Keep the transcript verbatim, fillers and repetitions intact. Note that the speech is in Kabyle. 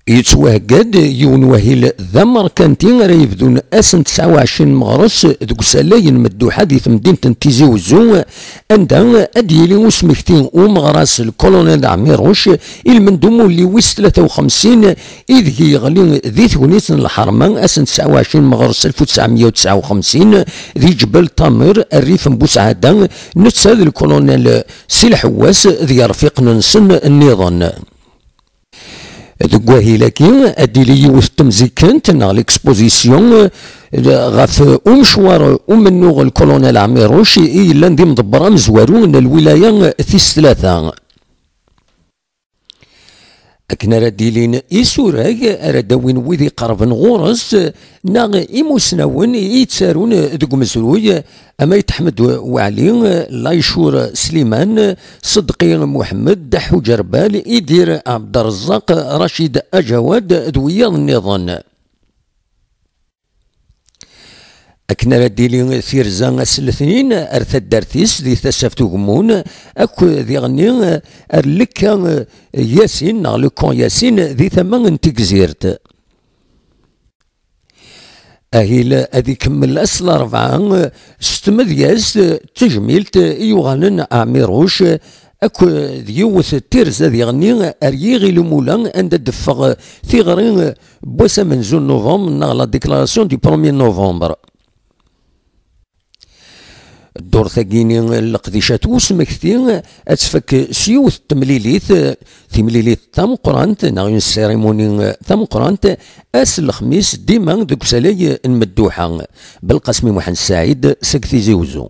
Yettwahegga-d yiwen wahil d amerkanti ara yebdun ass n tesɛa u ɛecrin meɣres deg usalay n Medduḥa di temdint n Tizi Uzzu, anda ad d-yili usmekti umeɣras lkulunel Ɛmiruc i lmend umulli wis tlata u xemsin, ideg yeɣli di tegnit n lḥerma ass n tesɛa u ɛecrin meɣres alef u tesɛemya u tesɛa u xemsin di Ǧbel Tamir, rrif n Busɛada, netta d lkulunel Si Lḥewwas d yirfiqen-nsen nniḍen. Deg wahil-agi, ad d-tili yiwet n temzikent neɣ l'exposition ɣef umecwar umennuɣ lkulunel Ɛmiruc i yellan d imḍebber amezwaru n lwilaya tis tlata. Akken ara d-ilin isurag ara d-awin wid iqerben ɣur-s neɣ imusnawen i yettarun deg umezruy, Amayt Ḥmed Waɛli, Laycur Sliman, Sedqi Muḥemmed, Daḥu Ǧerbal, Idir Ɛebderrezzaq, Racid Aǧawad d wiyaḍ nniḍen. Akken ara d-tili tirza ass n letnin ar taddart-is di Tasaft Ugemmun akk diɣenni ar Lekka Yasin neɣ Lekon Yasin di tama n Tigzirt. Ahil ad ikemmel ass n larebɛa s tmedyazt d tejmilt i yuɣalen Ɛmiruc akk d yiwet n tirza diɣenni ar Yiɣil Umula anda d-teffeɣ tiɣri n wass amenzu n novembre neɣ la déclaration du premier novembre. Ddurt-agi-ni n leqdicat usmekti ad tfak s yiwet n temlilit, timlilit tameqqrant neɣ une cérémonie tameqqrant, ass n lexmis dima deg usalay n Medduḥa. Belqasmi Muḥend Saɛid seg Tizi Uzzu.